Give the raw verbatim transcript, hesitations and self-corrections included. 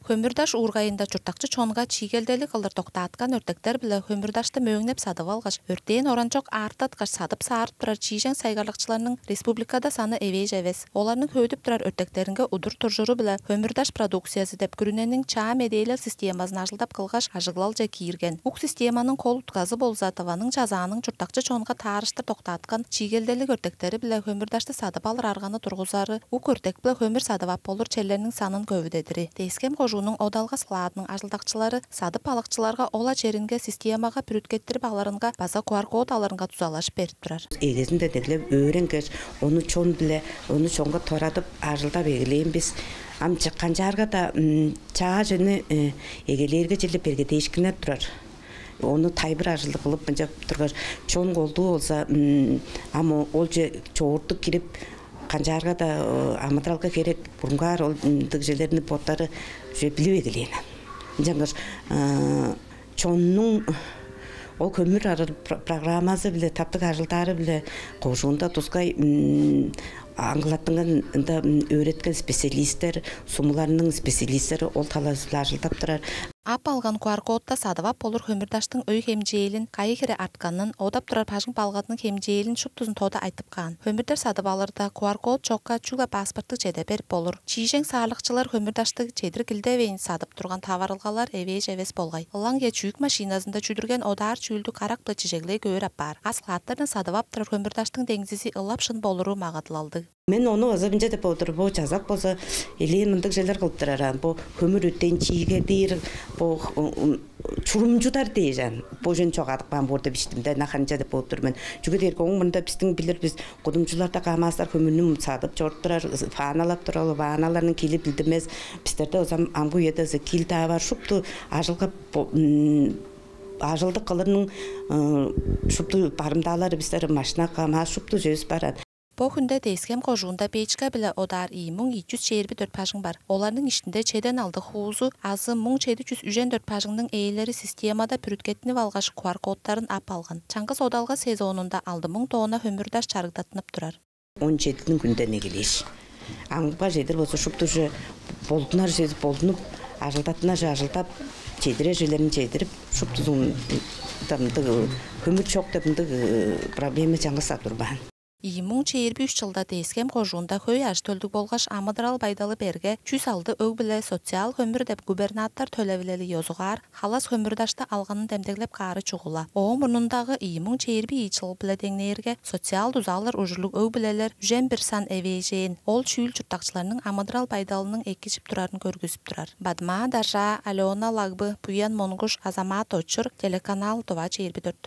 Хөмүр-даш уургайында чурттакчы чонга чиигелделиг кылдыр доктааткан өртектер-биле хөмүр-дашты мөөңнеп садып алгаш, өртээн оранчок аартаткаш садып-саарып турар чиижең сайгарлыкчыларның республикада саны эвээш эвес. Оларның хөөдүп турар өртектеринге удур туржуру-биле хөмүр-даш продукциязы деп күрүнениң чаа медээлел системазын ажылдап кылгаш, ажыглалче киирген. Ук системаның кол утказы болза Тываның Чазааның чурттакчы чонга таарыштыр доктааткан чиигелделиг өртектери-биле хөмүр-дашты садып алыр арганы тургузары, ук өртек-биле хөмүр садып ап болур черлерниң санын көвүдедири. Тес-Хем кожууннуң одалга складының ажылдакчылары садып алыкчыларга ол-ла черинге системага бүрүткеттирип алырынга база Q R-код алырынга дузалажып берип турар. Эгезинде деглеп өөренгеш, ону чон-биле, ону чонга торадып, ажылдап эгелээн бис. Ам канчаарга-даа чаа чүнү эгелээрге черле бергедээшкиннер турар. Ону тайылбыр ажылдыг кылып мынчап тургаш, чон колдуу болза, ам ол че чоортук кирип, канчаарга-даа амыдыралга херек бурунгаар ол ындыг чүвелерни боттары уже билип эгелээн. Ынчангаш чоннуң ол хөмүр арыр программазы-биле, таптыг ажылдаары-биле кожуунда тускай аңгылаттынган, ында өөреткен специалисттер, сумуларның специалисттери ол талазы-биле ажылдап турар. Ап алган Q R-кодта садып ап болур хөмүр-даштың өй-хемчээлин, кайы хире артканын, одап турар бажың-балгатының хемчээлин шуптузун тода айтып каан. Хөмүр-даш садып алырда Q R-код чокка чүгле паспорттуг чеде берип болур. Чиижең саарылыкчылар хөмүр-даштыг чедир килдевейн садып турган таварылгалар эвээш эвес болгай. Ылаңгыя чүүк машиназында чүдүрген одаар чүүлдү карак-биле чижеглей көөр апаар. А складтардан садып ап турар хөмүр-даштың деңзизи ылап шын болуру магадылалдыг. Мен ону база мынча деп болур, бо чазак болза элээн мындыг чүвелер кылып турар аан. Бо хөмүр өртээн чиигедир, бо чурумчудар дээш аан. Бо чүвени чогаадып каан боор деп иштим-даа, ынак ханча деп болуп тур мен. Чүге дээрге ооң мурнунда бистиң билир бис, кудумчуларда камаздар хөмүрнү садып чоруп турар, ванналап турар, ол ванналарның хили билдинмес. Бистерде озам амгы үеде ызы кил-даа бар, шупту ажылга ажылдык кылырның шупту барымдаалары бистер машина, камаз шупту чүвевис бар. Бо хүнде Тес-Хем кожуунда печка-биле одаар ийи муң ийи чүс чээрби дөрт бажың бар. Оларның иштинде чеден алды хуузу азы муң чеди чүс үжен дөрт бажыңның ээлери системада бүрүткеттинип алгаш, Q R-кодтарын ап алган. Чаңгыс одалга сезонунда алды муң тонна хөмүр-даш чарыгдаттынып турар. Он чединиң хүнден эгелээш, амгыга чедир болза шупту уже болдунар чүвези болдунуп, ажылдаттынар чүвези ажылдап, чедирер чүвелерин чедирип, шуптузун мындыг хөмүр чок деп мындыг проблема чаңгыс-даа турбаан. Ийи муң чээрби үш чылда Тес-Хем кожуунда хөй ажы-төлдүг болгаш амыдырал байдалы берге чүс алды өг-бүле «Социал хөмүр» деп губернатор төлевилели ёзугаар халас хөмүр-дашты алганын демдеглеп каары чугула. Ооң мурнундагы ийи муң чээрби ийи чыл-биле деңнээрге, социал дуза алыр ужурлуг өг-бүлелер үжен бир сан эвээжээн. Ол чүүл чурттакчыларның амыдырал байдалының экижип турарын көргүзүп турар. Бадма Даржаа, Алена Лагбы, Буян Монгуш, Азамат Очур, телеканал «Тыва чээрби дөрт».